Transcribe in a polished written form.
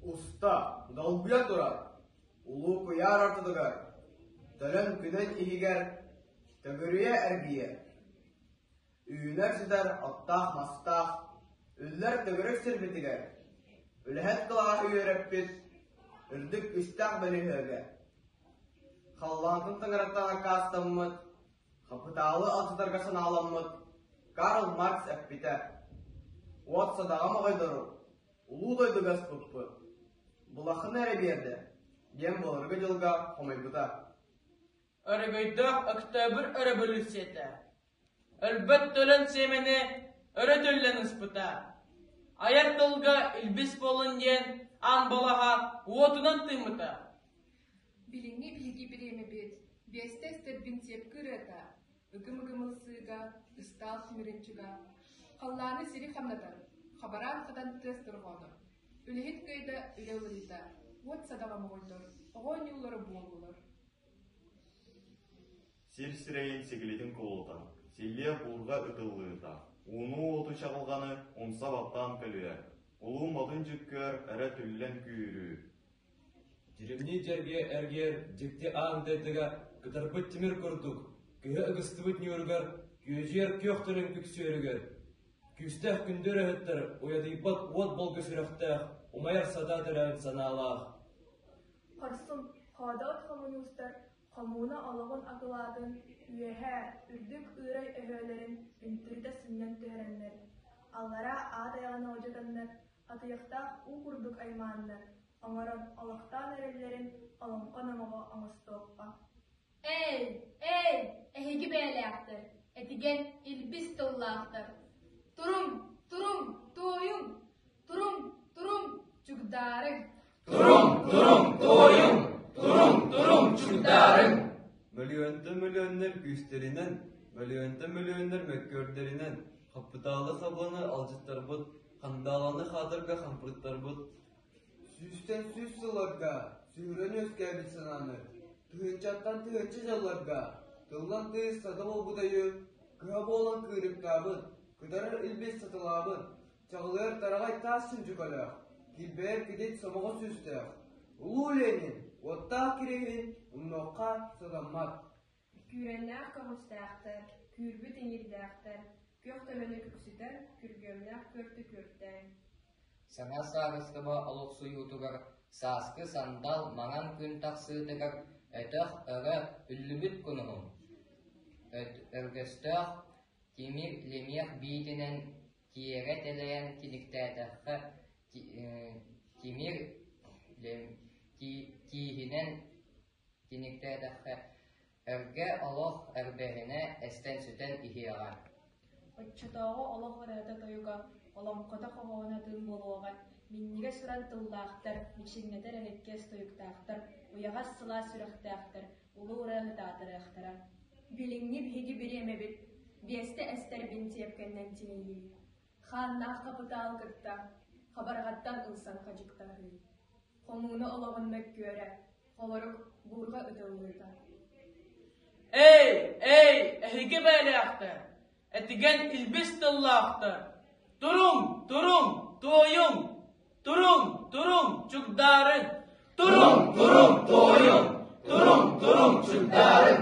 Уста, долгуйа турар, улуу куйаар ортотугар, төлөн күнүн иһигэр төгүрүйэ эргийэр. Үүнэр сытар оттоох-мастаах, үллэр төгүрүк сирбитигэр, үлэһит кылааһы үөрэппит үрдүк үстээх бөлүһүөгэ, халлаантан таҥараттан аккаастаммыт, хапытаалы алдьатарга санааламмыт Карл Маркс эппитэ: «Уот садаҕа моҕойдору улуу дойдуга ыспыппыт, былахыны эрэ биэрдэ» диэн былыргы дьылга хомойбута. Өрөгөйдөөх Өктөөбүр өрөбөлүүссүйэтэ өлбөт төлөн сиэмэни өрө түллэн ыспыта. Айар тылга илбис буолун диэн аан балаһа уотунан тыыммыта. Билиҥҥи биһиги бириэмэбит биэстэ эстэрбин сиэпкэ ырыата, ыгым-ыгым ылсыыга, ыстаал симиринчига, халлааны сири хамнатар, хабараан хатан тыас дорҕооно, үлэһит кыайда үлэ уларыйда, уот садаҕа моҕойдор, оҕо оонньуулара буоллулар. Сир сирэйин сигилитин кулутан, силлиэ буурҕа ытыллыыта, ууну-уоту чаҕылҕаны умса баттаан көлүйэр, улуу модун дьүккүөр өрө түллэн күүрүү. Дьиримнии дьэргиэ эргиэр дьикти аан дайдыга кытарбыт тимир курдук, кыһа ыгыстыбыт ньууругар, күөдьүйэр күөх төлөн күксүөрүгэр, күүстээх күндү өрөһүттэр уйадыйбат уот болго сүрэхтээх, умайар сатаа төрөөбүт санаалаах. Хорсун, хоодоот хомуньуустар хомууна олоҕун акылаатын үөһээ, үрдүк ыырай өһөөлөрүн үнтүрүтэ сынньан түһэрэннэр, аллараа аат айаҕын алдьатаннар, атыйахтаах уу курдук аймааннар, оҥорон олохтоон эрэллэрин олоҥхо номоҕо оҥостуохха. Эй, эй, эһиги бэйэлээхтэр, этигэн илбис тыллаахтар! Туруҥ, туруҥ, туойуҥ! Туруҥ, туруҥ, чугдаарыҥ! Туруҥ, туруҥ, туойуҥ! Туруҥ, туруҥ, чугдаарыҥ! Мөлүйүөнтэн мөлүйүөннэр күүстэринэн, мөлүйүөнтэн мөлүйүөннэр мөккүөрдэринэн хаппытаалы хабыаны алдьаттарбыт, хандааланы хаатырга хампырыттарбыт Сүүстэн сүүс сылларга сүһүрэн үөскээбит санааны, тыһыынчаттан тыһыынча дьылларга тыллан тыйыс сата буолбут өйү, кыһа буолан кыырыктаабыт, кытарар илбис саталаабыт, чаҕылыйар тараҕай таас сүнчүкэлээх, килбэйэр кидит сомоҕо сүүстээх, Улуу Ленин уоттаах кириэһин умнуохха сатаммат. Күүрэннээх көҕүстээхтэр, күүрбүт иҥиирдээхтэр, күөх төлөнү күксүтэн, күргүөмнээх күөртү күөртээҥ. Саҥа саарыстыба олохсуйуутугар сааскы сандал маҥан күн тахсыытыгар өтөх өрө үллүбүт кунуһун, өргөстөөх тимир лимиэх биитинэн тиэрэ тэлэйэн тиниктээтэххэ тимир тииһинэн Тиниктээтэххэ, эргэ олох эрбэһинэ эстэн сүтэн иһиэҕэ. Оччотооҕу олох ырыата-тойуга, олоҥхото-хоһооно тыын буолуоҕа, минньигэс уран тыллаахтар, мичиҥнэтэр эрэккиэс тойуктаахтар, уйаҕас сылаас сүрэхтээхтэр, улуу ырыаһыт аатырыахтара. Билиҥҥи биһиги бириэмэбит биэстэ эстэр бинтиэпкэннэн тиэйии, хааннаах хапытаал кытта хабарҕаттан ылсан хадьыктаһыы, хомууна олоҕун мөккүөрэ, Холорук буурҕа ытыллыыта. Эй, эй, эһиги бэйэлээхтэр, этигэн илбис тыллаахтар! Туруҥ, туруҥ, туойуҥ! Туруҥ, туруҥ, чугдаарыҥ! Туруҥ, туруҥ, туойуҥ! Туруҥ, туруҥ, чугдаарыҥ!